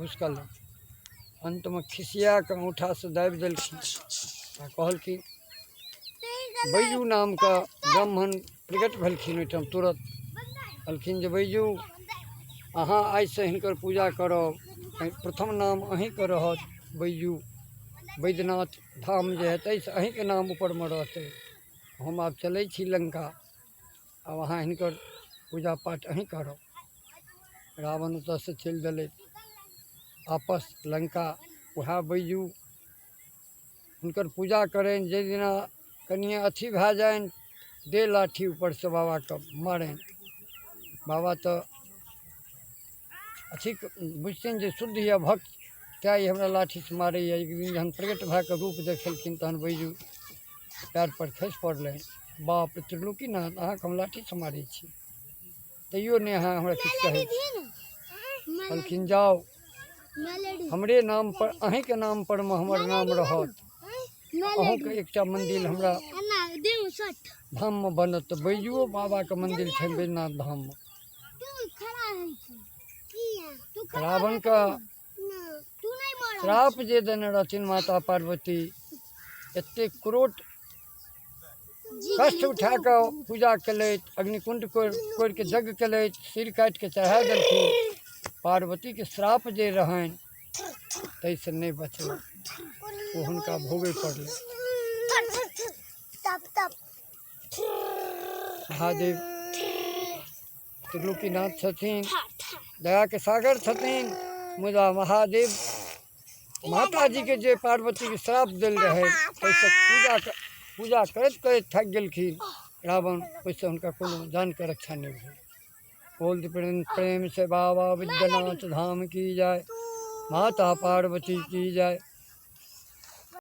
घुसकलै। अन्तमे खिसिया कऽ औँठासँ दाबि देलखिन आ कहलखिन, बैजू नामके ब्राह्मण प्रकट भेलखिन ओहिठाम। तुरत कहलखिन जे बैजू, अहाँ आइसँ हिनकर पूजा करब, प्रथम नाम अहीँके रहत बैजू। बैद्यनाथ धाम जे हेतै से अहीँके नाम ऊपरमे रहतै। हम आब चलै छी लङ्का, आब अहाँ हिनकर पूजा पाठ अहीँ करब। रावण ओतऽसँ चलि देलथि आपस लङ्का। वएह बैजू हुनकर पूजा करनि। जाहि दिना कनिए अथी भए जानि, दे लाठी ऊपरसँ बाबाके मारनि। बाबा तऽ अथी बुझथिन जे शुद्ध यऽ भक्त, तैँ ई हमरा लाठीसँ मारैए। एक दिन जहन प्रकट भए कऽ रूप देखेलखिन, तहन बैजू पएर पर खसि पड़लनि। बाप रे त्रिलोकीनाथ, अहाँके हम लाठीसँ मारै छी, तैयो नहि अहाँ हमरा किछु कहै छी। कहलखिन, जाउ, हमरे नाम पर, अहीँके नाम पर मे हमर नाम रहत, अहूँके एकटा मन्दिर हमरा धाममे बनत। तऽ बैजुओ बाबाके मन्दिर छनि बैद्यनाथ धाममे। रावणके श्राप जे देने रहथिन माता पार्वती, एतेक क्रोध कष्ट उठा कऽ पूजा केलथि, अग्निकुण्ड कोरि कऽ यज्ञ केलथि, सिर काटि कऽ चढ़ा देलखिन। पार्वतीके श्राप जे रहनि, ताहिसँ नहि बचलै, ओ हुनका भोगय पड़लै। महादेव त्रिलोकीनाथ छथिन, दयाके सागर छथिन। मुदा महादेव माताजीके जे पार्वतीके श्राप देल रहै, ताहिसँ पूजा करैत करैत थाकि गेलखिन रावण। ओहिसँ हुनका कोनो जानके रक्षा नहि भेल। बोल प्रेम प्रेम से बाबा विद्यनाथ धाम की जय, माता पार्वती की जय।